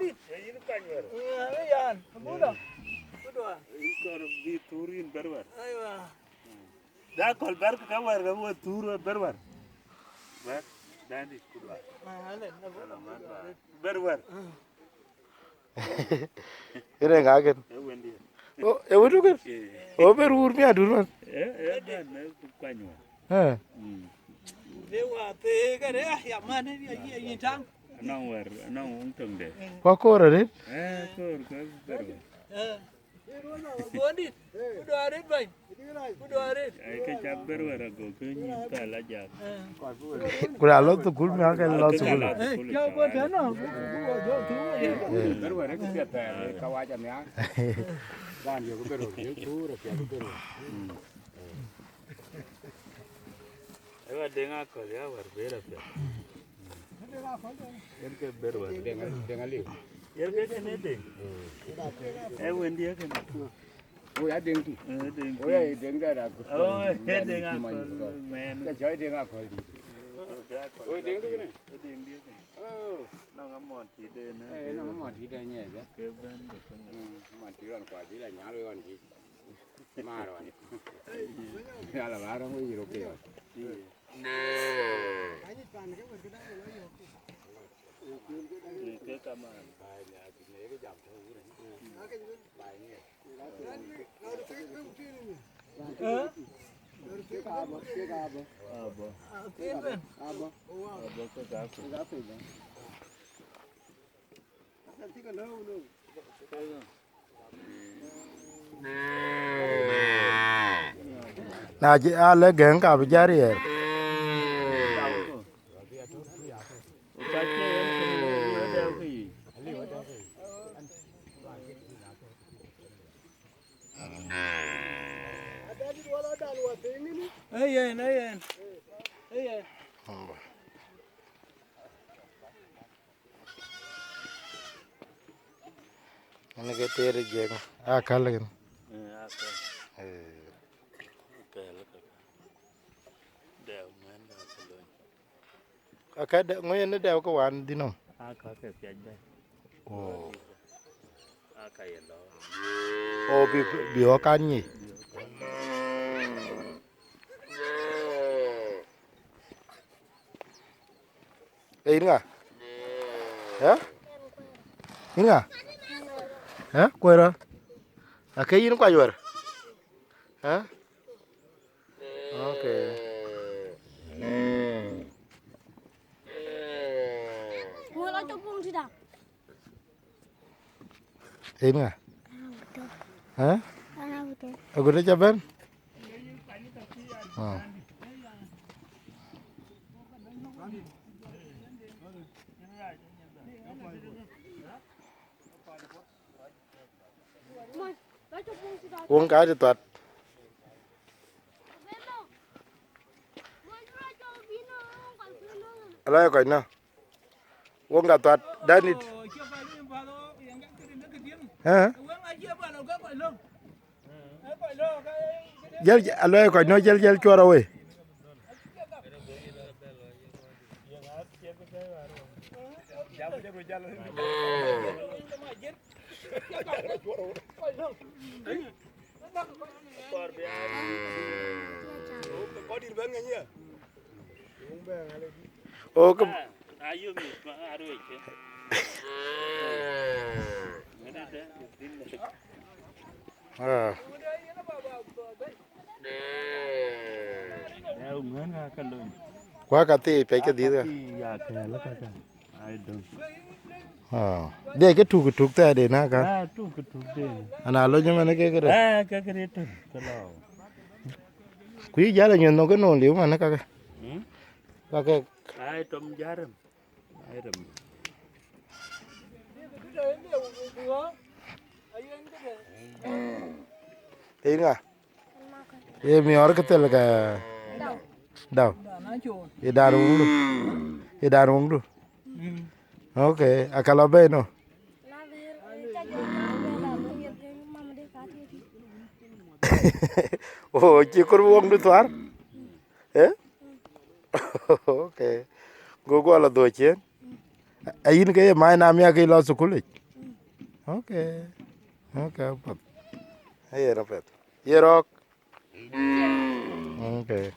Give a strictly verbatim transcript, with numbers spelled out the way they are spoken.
Ee, yïn kuany wär. Ee, yan, abuda. Kudua. Yïn kɔɔr bï thuur yïn bɛ̈r wär. Aywa. Da kɔl bɛ̈r ka wär ka wä thuur wär bɛ̈r wär. Bɛ̈r, dandi kudua. Ah, ale, na bu. Bɛ̈r wär. Ënë ŋa kën? Ee wëndië. Oh, ee wëndu kën? Ee. Oh, bɛ̈r wur mi adur man. Ee, ee, bɛ̈r, ee, kuany wär. Ee. Mm. Anɔŋ wär, anɔŋ wun töŋde. Wa koor arëët. Ee, koor, koor, bɛ̈r wär. Ee. Gondit, ku dɔɔr arëët bäny. Ku dɔɔr arëët. Ee, ke ca bɛ̈r wär ago ke nyïn thal ajak. Ee. Ku la lɔ thukul mi ake lɔ thukul. Ee, ca bɔ̈ tënë. Ee. Bɛ̈r wär ke piɛth thɛɛr, ka wac anhiaar. Raan yök bɛ̈r wär, yök tuur apiɛth bɛ̈r wär. Ee, wa Deŋ Akɔl ya wär bɛ̈r apiɛth. Yen ke bɛ̈r wär. Deŋ, Deŋ Aliu. Yen ke kënë Deŋ. Ee wëndië kënë. Wo ya Deŋ tï. Ee, Deŋ tï. Wo ya Deŋ da da. Oh, ee Deŋ Akɔl, man. Ka jɔi Deŋ Akɔl tï. Wo Deŋ tï kënë. Ee Deŋ dië kënë. Oh. Nɔŋ amɔn tï de na. Ee, nɔŋ amɔn tï de nyɛ bɛ. Ke bɛ̈n de kënë. Mm, amɔn tï rɔn kwa dï la nyal ɣɔn dï. Marwan. Yala, marwan, we yiro ke yo. Ke kaman. Bai ne ati ne ke jam to wure. Bai ne. Abo, abo. Abo. Abo ke ka. Na cï a lëk gɛ̈ŋ, ka bï jat riɛɛr. Ee yen, ee yen. Ee yen. Ënë ke teer ë jiëk, aa käl kën. Ee, aa käl. Ee. Käl kaka. Dɛɛu ŋuɛ̈n dɛɛu ke lony. Aka dɛ-, ŋö yen ë dɛɛu ke wan dhïn nɔm? Aa, ka ke piac bɛ̈n. Oh. Aa, ka ye lɔ. Oh, bï, bï ɣɔ̈k kan nyic. Ee yïn ŋa? Ë? Yïn ŋa? Ë? Kuɛɛr rɔt? Ake yïn kuac wär? Ë? Okay. Yen ŋa? Ë? Agut ca bɛ̈n? Ah. Wöŋ ka cï thuat. Alɔ ye kɔc nɔ̈k. Wok ŋa thuat danit. Ë? Jël, aluɛɛi kɔc nɔ, jël, jël cuɔr awei. Oke. Ah. Ku aka thii pɛc ke dhiëth ka. Ah. De ke tuk tuk thɛɛr de na ka. Ah, tuk tuk de. Ana lo nyama ne ke kere. Ah, ke kere tuk ke lo. Ku yï jal anyuth nɔŋ ke nɔn liu man kake. Hmm? Kake. Ai, tom jarem. Ai, tom. Ee ŋa? Ye miɔɔr ke thel ke. Dau. Ye dan wuŋdu. Ye dan wuŋdu. Okay, aka lɔ bɛ̈i nɔ. Oh, cï kor wuŋdu thuar. Eh? Okay. Go go ala dho chien. Ayïn ke ye mac na miäk ke lɔ thukul yic. Okay. Okay, apath. Aye na pɛth. Ye rɔɔk. Okay.